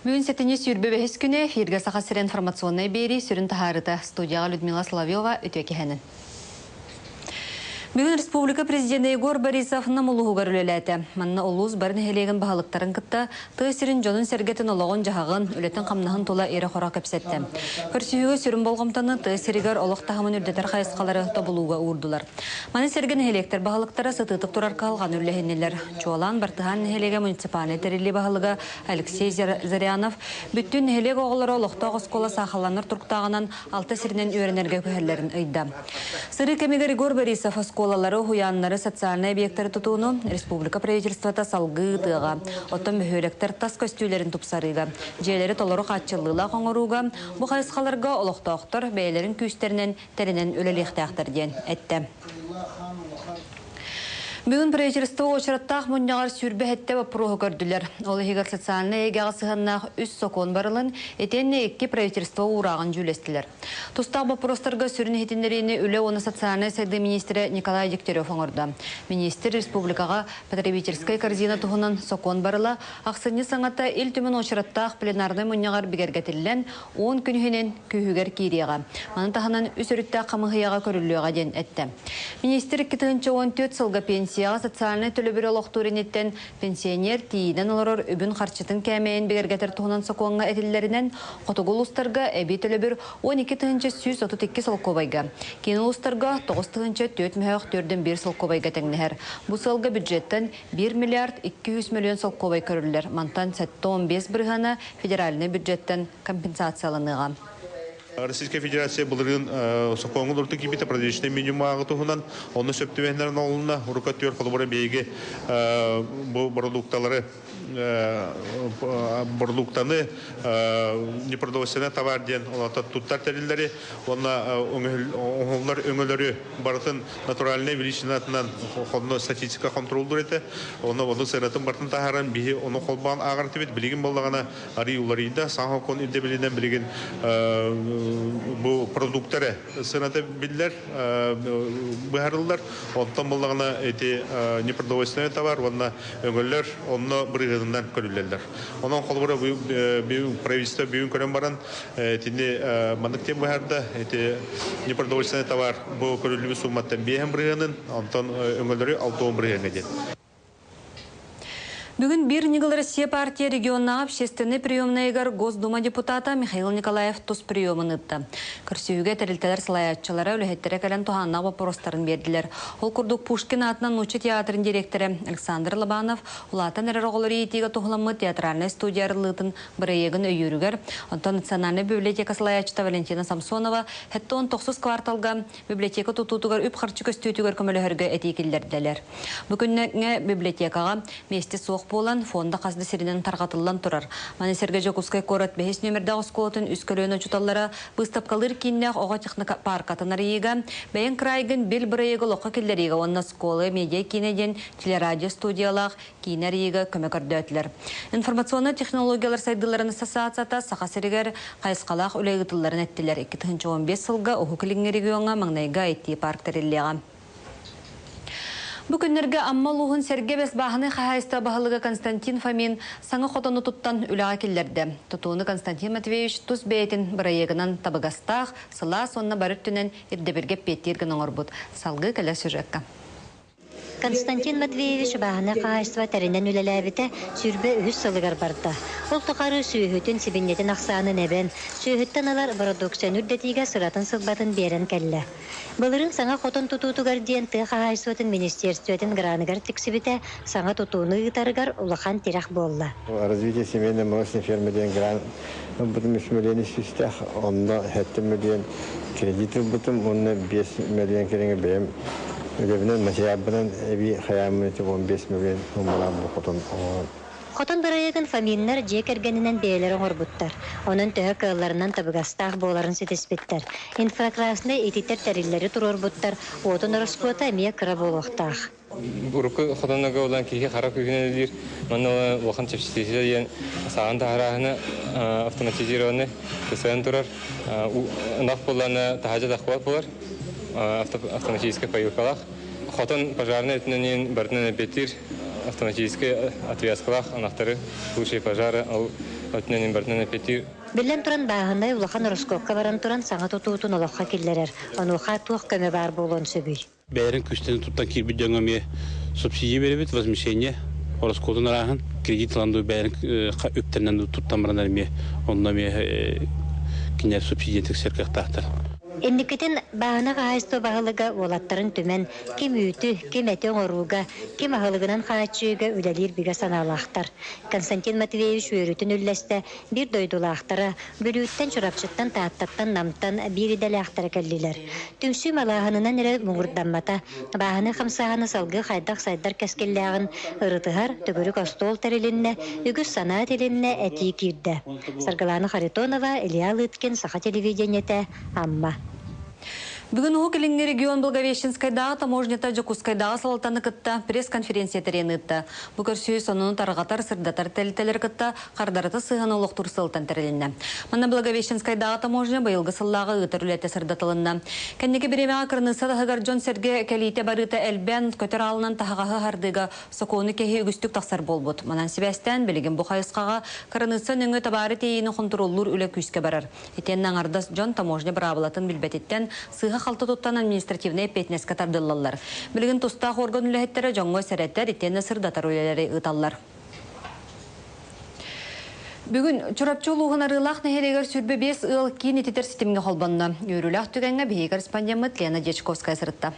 Бүгүн сэтинньи 25-с күнэ эфиргэ Саха сирэ информационнай биэрии сүрүн таһаарыта студияҕа Людмила Соловьева үтүө киһэнин. Бүгүн республика президенэ Егор Борисов Нам улууһугар үлэлээтэ. Манна улуус бары нэһилиэгин баһылыктарын кытта тыа сирин дьонун-сэргэтин олоҕун-дьаһаҕын, үлэтин-хамнаһын тула ирэ-хоро кэпсэттэ. Көрсүһүүгэ сүрүн болҕомтону тыа сиригэр олох таһымын үрдэтэр хайысхалары тобулууга уурдулар. Маны сэргэ нэһилиэктэр баһылыктара сытыытык турар кыһалҕаны үллэһиннилэр. Чуолаан Бартыһаан нэһилиэгэ муниципальнай тэриллии баһылыга Алексей Зырянов бүттүүн нэһилиэк оҕолоро олохтоох оскуола саахалланар туруктааҕынан алта сиринэн үөрэнэргэ күһэллэрин ыйда. Сырыы кэмигэр Егор Борисов оскуолалары, уһуйааннары, социальнай объектары тутууну республика правительствота салгыы ыытыаҕа, оттон бөһүөлэктэр тас көстүүлэрин тупсарыыга, дьиэлэри толору хааччыллыылаах оҥорууга бу хайысхаларга олохтоохтор бэйэлэрин күүстэринэн тэринэн үлэлиэхтээхтэр диэн эттэ. Бүгүн правительство уочараттаах мунньаҕар 27 боппуруоһу көрдүлэр. Ол иһигэр социальнай эйгэҕэ сыһыаннаах үс сокуон барылын, итиэннэ икки правительство уурааҕын дьүүллэстилэр. Тустаах боппуруостарга сүрүн иһитиннэриини үлэ уонна социальнай сайдыы министрэ Николай Дегтярев оҥордо. Министр республикаҕа потребительскай корзина туһунан сокуон барыла ахсынньы саҥата Ил Түмэн уочараттаах пленарнай мунньаҕар бигэргэтиллэн, 10 күн иһинэн күүһүгэр киириэҕэ. Маны таһынан үс өрүттээх хамыыһыйаҕа көрүллүөҕэ диэн эттэ. Министр 2014 сылга пенсияҕа социальнай төлөбүрү олохтуур инниттэн пенсионер тиийинэн олорор үбүн-харчытын кээмэйин бигэргэтэр туһунан сокуоҥҥа этиллэринэн, хотугу улуустарга эбии төлөбүр 12 132 солкуобайга, киин улуустарга 9 004 мөһөөх 4,1 солкуобайга тэҥнэһэр. Бу сыалга бюджеттэн 1 миллиард 200 миллион солкуобай көрүллэр. Мантан 75 бырыһыана федеральнай бюджеттэн компенсацияланыаҕа. Российская Федерация былырыын сокуоҥҥа олордун киирбитэ продовольственнай минимумааҕы туһунан, онно сөп түбэһиннэрэн оҥоһулунна. Урука түөр холобура биһиги бу продукталары продуктаны непродовольственный товар диэн олото туттар тэриллэри уонна оҥоһуллар өҥөлөрү барытын натуральная величинатынан хонно статистика контроллуур этэ. Онно ону сыанатын барытын таһааран биһи ону холбоон ааҕар этибит. Билигин буоллаҕына арый уларыйда. Саҥа сокуон ирдэбилинэн билигин бу продуктары сыаната биллэр, быһарыллар. Онтон буоллаҕына ити непродовольственный товар уонна өҥөлөр онно бырыһыанынан көрүллэллэр. Онон холобура правительство бүгүн көрөн баран итини маннык диэн быһаарда. Ити непродовольственный товар бу көрүллүбүт сумматтан 5 бырыһыанын, онтон өҥөлөрү 60 бырыһыаҥҥа диэн. Бүгүн Биир ньыгыл Россия партия регионнааҕы общественнай приемнайыгар Госдума депутата Михаил Николаев тус приемун ыытта. Көрсүһүүгэ тэрилтэлэр салайааччылара, үлэһиттэрэ кэлэн туһааннаах боппуруостарын биэрдилэр. Ол курдук Пушкин аатынан нуучча театрын директора Александр Лобанов улаатан эрэр оҕолору иитиигэ туһуламмыт театральнай студия арыллыытын бырайыагын өйүүрүгэр, онтон Национальнай библиотека салайааччыта Валентина Самсонова 79 кварталга библиотека тутуутугар үп-харчы көстүүтүгэр көмөлөһөргө этии киллэрдилэр. Бу күннэргэ библиотекаҕа миэстэ суох буолан, фонда хас да сиринэн тарҕатыллан турар. Маны сэргэ Дьокуускай куорат бэһис нүөмэрдээх оскуолатын үс көлүөнэ учууталлара быыстапкалыыр кииннээх оҕо технопааркатын арыйыыга, бэйэҥ кыраайгын бил бырайыагы олоххо киллэриигэ уонна оскуола медиа киинэ диэн телерадио студиялаах киинэ арыйыыга көмө көрдөөтүлэр. Информационнай технологиялар сайдыыларын ассоциацията Саха сиригэр хайысхалаах үлэ ыытылларын эттилэр. 2015 сылга Уһук Илиҥҥи региоҥҥа маҥнайгы IT-парк тэриллиэҕэ. Бу күннэргэ Амма улууһун Сэргэ Бэс бааһынай хаһаайыстыба баһылыга Константин Фомин саҥа хотону туттан үлэҕэ киллэрдэ. Тутууну Константин Матвеевич тус бэйэтин бырайыагынан табыгастаах, сылаас уонна бары өттүнэн ирдэбилгэ эппиэттиир гына оҥорбут. Салгыы кэлэр сюжекка. Константин Матвеевич бааһынай хаһаайыстыба тэринэн үлэлээбитэ 23 сылыгар барда. Ол тухары сүөһүтүн, сибинньэтин ахсаанын эбэн, сүөһүттэн ылар бородууксуйаны үрдэтиигэ сыратын-сылбатын биэрэн кэллэ. Былырыын саҥа хотон тутуутугар диэн тыа хаһаайыстыбатын министиэристибэтин граныгар тиксибитэ саҥа тутууну ыытарыгар улахан тирэх буолла. Развитие семейной молочной фермы диэн грант ылбытым 3 миллион сүүстээх, онно 7 миллион кредит ылбытым уонна 5 миллион кэриҥэ бэйэм үлэбинэн материалбынан эбии хайааммын ити 15 миллион суммалаах бу хотон оҥорон. Хотон бырайыагын Фоминнар дьиэ кэргэнинэн бэйэлэрэ оҥорбуттар. Онон төһө кыалларынан табыгастаах буоларын ситиспиттэр. Инфракрасный ититэр тэриллэри туруорбуттар, уотун ороскуота эмиэ кыра буолуохтаах. Урукку хотоннорго улахан киһи хара күүһүнэн үлэлиир. Манна улахан чэпчэтиитэ диэн саҕан таһарааһына автоматизированный тысыан турар. Ынах буоллаана таһаадьа тахпат буолар. Автоматическай поилкалаах. Хотон пожарный өтүнэн барытынан эппиэттиир автоматическай отвязкалаах ынахтары в случае пожара ол өтүнэн барытынан эппиэттиир. Биллэн туран, бааһынай улахан ороскуокка баран туран саҥа тутуутун олоххо киллэрэр. Онуоха туох көмө баар буолуон сөбүй? Бэйэрин күүстэрин туттан киирбит дьоҥҥо эмиэ субсидия биэрэбит, возмещение ороскуотун арааһын, кредит ылан дуу, бэйэрин үптэринэн дуу туттан бараннар эмиэ онно эмиэ кинилэр субсидия тиксэр кыахтаахтар. Инникитин бааһына хаһаайыстыба баһылыга уолаттарын түмэн, ким үүтү, ким эти оҥорууга, ким аһылыгынан хааччыйыыга үлэлиир бигэ санаалаахтар. Константин Матвеевич үөрүүтүн үллэстэ биир дойдулаахтара, Бүлүүттэн, Чурапчыттан, Тааттаттан, Намтан биир идэлээхтэрэ кэллилэр. Түмсүү малааһынынан эрэ муҥурдаммата. Бааһынай хамсааһыны салгыы хайдах сайдар кэскиллээҕин ырытыһар төгүрүк остуол тэрилиннэ, үгүс санаа этилиннэ, этии киирдэ. Саргылаана Харитонова, Илья Лыткин, Саха телевидениетэ, Амма. Бүгүн Уһук Илиҥҥи регион Благовещенскайдааҕы таможнята Дьокуускайдааҕы салалтаны кытта пресс-конференция тэрийэн ыытта. Бу көрсүһүү сонуну тарҕатар, сырдатар тэрилтэлэри кытта хардарыта сыһыаны олохтуур сыалтан тэрилиннэ. Манна Благовещенскайдааҕы таможня быйылгы сыллааҕы ыытар үлэтэ сырдатылынна. Кэнники бириэмэҕэ кырыныысса таһыгар дьон-сэргэ кэлиитэ-барыыта элбээн, көтөр аалынан таһаҕаһы аһардыыга Сокуону кэһии үгүстүк тахсар буолбут. Манан сибээстээн, билигин бу хайысхаҕа кыраныысса нөҥүө табаары тиэйиини хонтуруоллуур үлэ күүскэ барар. Итиэннэ аҥардас дьон таможня быраабылатын билбэтиттэн сыыһа-халты туттан административнай эппиэтинэскэ тардыллаллар. Билигин тустаах уорган үлэһиттэрэ дьоҥҥо сэрэтэр итиэннэ сырдатар үлэлэри ыыталлар. Бүгүн Чурапчы улууһун Арыылаах нэһилиэгэр 25 ыал киин ититэр ситимҥэ холбонно. Үөрүүлээх түгэҥҥэ биһиги корреспондеммыт Лена Дьячковская сырытта.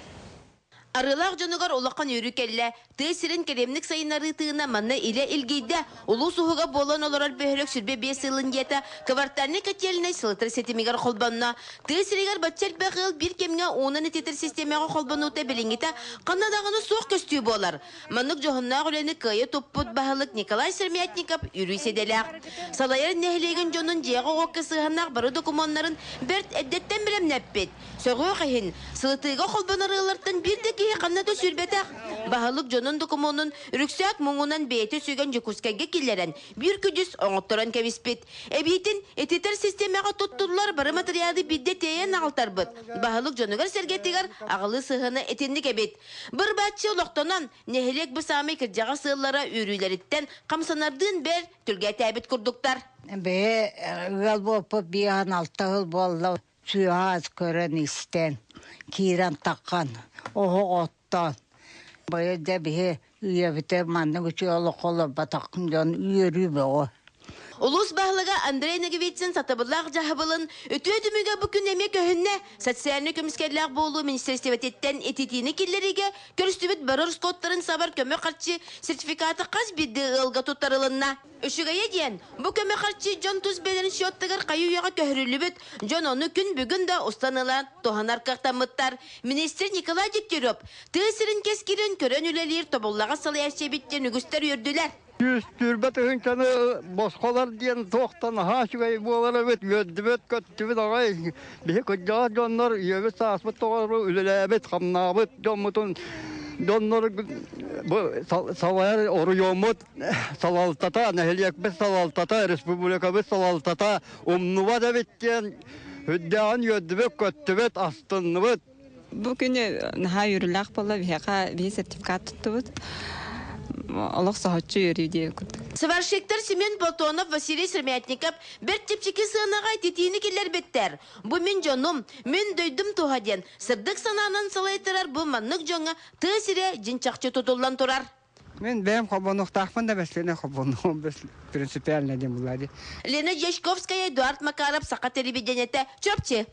Арыылаах дьонугар улахан үөрүү кэллэ. Тыа сирин кэлимник сайыннарыы тыына манна илэ илгийдэ. Улуус уһуга буолан олорор бөһүөлэк 25 сылын диэтэ квартальнай котельнай сылытар ситимигэр холбонно. Тыа сиригэр бачча элбэх ыал биир кэмҥэ уунан ититэр систиэмэҕэ холбонуута билиҥҥитэ ханна даҕаны суох көстүү буолар. Маннык дьоһуннаах үлэни кыайа туппут баһылык Николай Сырмятников үөрүү сэдэлээх. Салайар нэһилиэгин дьонун дьиэҕэ-уокка сыһыаннаах бары докумуоннарын бэрт эрдэттэн бэлэмнэппит. Сөҕүөх иһин, сылытыыга холбонор ыаллартан биир да киһи ханна да сүүрбэтэх. Баһылык дьонун докумуонун үрүксээк муҥунан бэйэтэ сүгэн Дьокуускайга киллэрэн, биир күдьүс оҥотторон кэбиспит. Эбиитин ититэр систиэмэҕэ туттуллар бары матырыйаалы биирдэ тиэйэн аҕалтарбыт. Баһылык дьонугар-сэргэтигэр аҕалыы сыһыана итинник эбит. Быр-бааччы олохтонон, нэһилиэк бу саамай кырдьаҕас ыаллара үөрүүлэриттэн хамсанардыын бэл түргээтээбит курдуктар. Бэйэ ыал буолпут биэһэн алта сыл буолла. Сүөһэ көрөн-истэн, киирэн таххан, оһох оттоон. Быйыл дьэ биһи үйэбитэ маннык үчүгэй олоххо олорботох дьон үөрүү бөҕө. Улуус баһылыга Андрей Ноговицын сатабыллаах дьаһабылын үтүө түмүгэ бу күн эмиэ көһүннэ. Социальнай көмүскэллээх буолуу министиэристибэтиттэн ититиини киллэриигэ көрүстүбүт бары ороскуоттарын сабар көмө харчы сертификата хас биирдии ыалга туттарылынна. Үчүгэйэ диэн, бу көмө харчы дьон тус бэйэлэрин счеттыгар хайы-үйэҕэ көһөрүллүбүт, дьон ону күн бүгүн да устан ылан туһанар кыахтаммыттар. Министр Николай Дегтярев тыа сирин кэскилин көрөн үлэлиир тобуллаҕас салайааччы эбит диэн үгүстэр үөрдүлэр. Сүүс түүрбэ тыһыынчаны босхолор диэн туохтан наһаа үчүгэй буолар эбит, үөрдүбүт, көттүбүт аҕай. Биһи кырдьаҕас дьоннор ийэбит сааспыт тоҕору үлэлээбит, хамнаабыт дьоммутун дьоннор бу салайар оройуоммут салалтата, нэһилиэкпит салалтата, республикабыт салалтата умнубат эбит диэн үрдээҕин үөрдүбүт, көттүбүт, астынныбыт. Бу күнү наһаа үөрүүлээх буолла, биһиэхэ биһи сертификат туттубут. Олох соһуччу үөрүү диэн курдук. Сварщиктар Семен Платонов, Василий Сырмятников бэрт чэпчэки сыанаҕа ититиини киллэрбиттэр. Бу мин дьонум, мин дойдум туһа диэн сырдык санаанан салайтарар бу маннык дьоҥҥо тыа сирэ дьиҥ чахчы тутуллан турар. Мин бэйэм холбонуохтаахпын да бэслиэнэ холбонуом принципиально диэн булаа дии. Лена Дьячковская, Эдуард Макаров, Саха телевидениетэ, Чурапчы.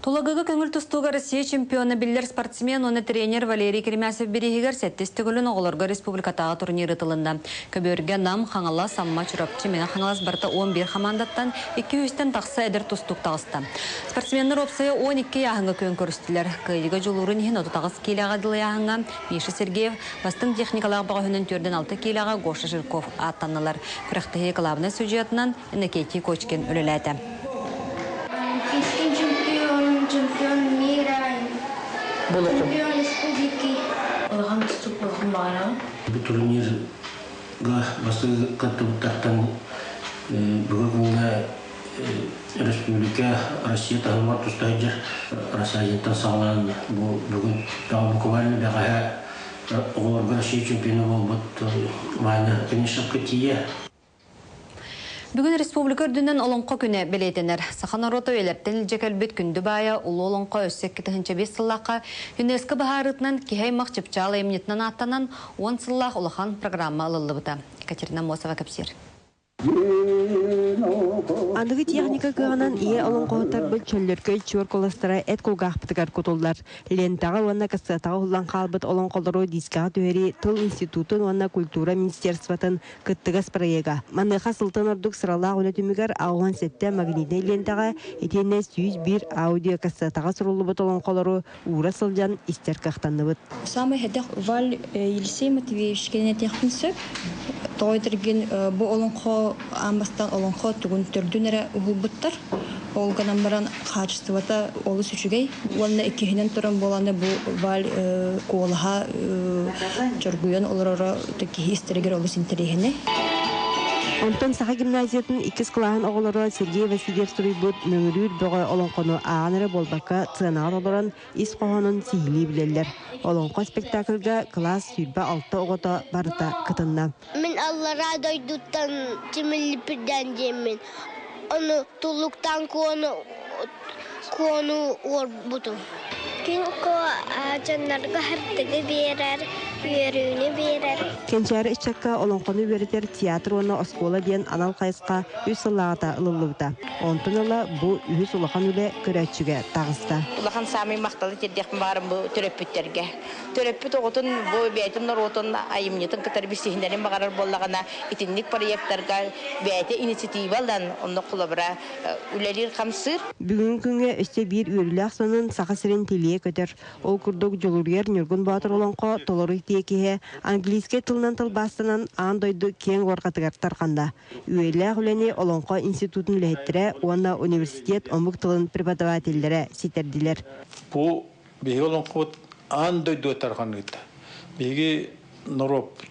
Тулагыга көҥүл тустууга Россия чемпиона биллэр спортсмен уонна тренер Валерий Керемясов бирииһигэр сэттис төгүлүн оҕолорго республикатааҕы турнир ыытылынна. Көбүөргэ Нам, Хаҥалас, Амма, Чурапчы, Мэҥэ Хаҥалас барыта 11 хамаандаттан 200-тэн тахса эдэр тустуук таҕыста. Спортсменнар уопсайа 12 ыйааһыҥҥа күөн көрүстүлэр. Кыайыыга дьулуурун иһин 38 киилэҕэ дылы ыйааһыҥҥа Миша Сергеев бастыҥ техникалаах бөҕөһүнэн түөрдэн алта киилэҕэ Гоша Жирков ааттаннылар. Күрэхтэһии кылаабынай судьуйатынан Иннокентий Кочкин үлэлээтэ. Олимпийский чемпион, чемпион мира, чемпион республики. Улахан тустуук буолуохпун баҕарабын. Бу турнирга бастакы кыттыбыттартан бүгүн күҥҥэ республика Россия таһымыгар туста сылдьар Росазиаттан саҕалаан бу бүгүн буквально бэҕэһээ оҕолорго Россия чемпиона буолбут Ваня Конишевка тиийэ. Бүгүн республика үрдүнэн Олоҥхо күнэ бэлиэтэнэр. Саха норуота үйэлэртэн илдьэ кэлбит күндү баайа Улуу Олоҥхо өссө 2005 сыллаахха ЮНЕСКО быһаарыытынан киһи аймах чыпчаал айымньытынан ааттанан 10 сыллаах улахан программа ылыллыбыта. Екатерина Мосова кэпсиир. Аныгы техника кыаҕынан ийэ олоҥхоһуттарбыт чөллөркөй чуор куоластара эт кулгаахпытыгар кутуллар. Лентаҕа уонна кассетаҕа уһуллан хаалбыт олоҥхолору дискаҕа түһэрии Тыл институтун уонна культура министерствотын кыттыгас проега. Маныаха сылтан ордук сыралаах үлэ түмүгэр 87 магнитнай лиэнтэҕэ итиэннэ 101 аудиокассетаҕа суруллубут олоҥхолору уура сылдьан истэр кыахтанныбыт. Самый хэдэх Валь Елисей Матвеевич кэнэтиэхпин сөп. Тоҕо этэргин бу олоҥхо аан бастаан олоҥхо тугун төрдүн эрэ уһулбуттар. Ол гынан баран хаачыстыбата олус үчүгэй. Уонна иккиһинэн туран буоланы бу Валь куолаһа чоргуйан олороро киһи истэригэр олус интэриэһинэй. Онтон Саха гимназиятын иккис кылааһын оҕолоро Сергей Васильев суруйбут Мөҥүрүүр бөҕө олоҥхону ааҕан эрэ буолбакка сыанаҕа олорон ис хоһоонун сиһилии билэллэр. Олоҥхо спектакльга кылаас 26 оҕото барыта кытынна. Мин аллараа дойдуттан тимиллиппирдээн диэммин, ону туллуктаан куону куону уорбутум. Күн куо дьоннорго хартыгы биэрэр, үөрүүнү биэрэр. Кэнчээри ыччакка олоҥхону үөрэтэр театр уонна оскуола диэн анал хайысха үс сыллааҕыта ылыллыбыта. Онтон ыла бу үһүс улахан үлэ көрөөччүгэ таҕыста. Улахан саамай махталы тиэрдиэхпин баҕарым бу төрөппүттэргэ. Төрөппүт оҕотун бу бэйэтин норуотун айымньытын кытары билсиһиннэрин баҕарар буоллаҕына, итинник проекттарга бэйэтэ инициатива ылан, онно холобура үлэлиир-хамсыыр. Бүгүҥҥү күҥҥэ өссө биир үөрүүлээх сонун Саха сирин тилийэ көтөр. Ол курдук Дьулуруйар Ньургун Боотур олоҥхо толору тиэкиһэ английскай тылынан тылбаастанан аан дойду киэҥ уорҕатыгар тарҕанна. Үйэлээх үлэни Олоҥхо институтун үлэһиттэрэ уонна университет омук тылын преподавателлэрэ ситэрдилэр. Бу биһиги олоҥхобут аан дойдуга тарҕаныыта. Биһиги норуоппут,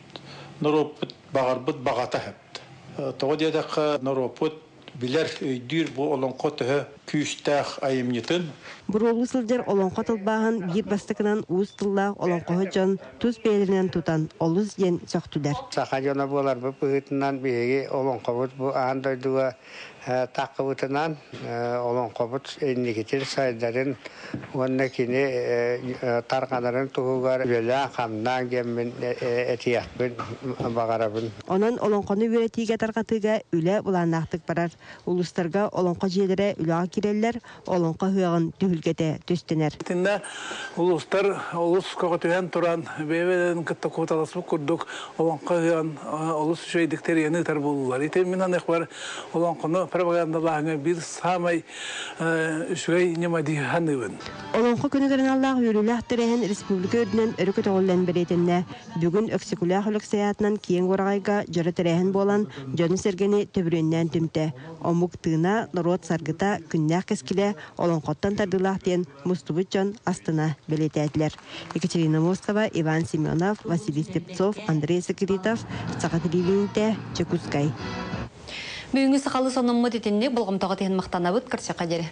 норуоппут баҕарбыт баҕата сөп. Тоҕо диэтэххэ, норуоппут билэр, өйдүүр бу олоҥхо төһө күүстээх айымньытын. Буруолуу сылдьар олоҥхо тылбааһын биир бастакынан уус тыллаах олоҥхоһут дьон тус бэйэлэринэн тутан олус диэн сөхтүлэр. Саха дьоно буоларбыт быһыытынан биһиги олоҥхобут бу аан дойдуга таххыбытынан олоҥхобут инникитин сайдарын уонна кини тарҕанарын туһугар үлэлээн-хамнаан диэммин этиэхпин баҕарабын. Онон олоҥхону үөрэтиигэ тарҕатыыга үлэ былааннаахтык барар. Улуустарга олоҥхо дьиэлэрэ үлэҕэ киирэллэр, олоҥхо ыһыаҕын түһүлгэтэ түстэнэр. Итиннэ улуустар олус көҕүтүһэн туран, бэйэ-бэйэлэрин кытта куоталаспыт курдук олоҥхо ыһыаҕын олус үчүгэйдик тэрийэн ыытар буоллулар. Ити мин аныахпар олоҥхону пропагандалааһыҥҥа биир саамай үчүгэй ньыма дии саныыбын. Олоҥхо күнүгэр аналлаах үөрүүлээх тэрээһин республика үрдүнэн өрө көтөҕүллэн бэлиэтэннэ. Бүгүн Өксөкүлээх Өлөксөй аатынан киэҥ уораҕайга дьоро тэрээһин буолан, дьону-сэргэни төбүрүөннээн түмтэ. Омук тыына, норуот саргыта, күннээх кэскилэ олоҥхоттон тардыылаах диэн мустубут дьон астына бэлиэтээтилэр. Екатерина Мостова, Иван Семенов, Василий Слепцов, Андрей Сакиритов, Саха телевидениетэ, Чекускай. Бүгүҥҥү сахалыы сонуммут итинник болҕомтоҕо тиһин махтанабыт көрсөххө диэри.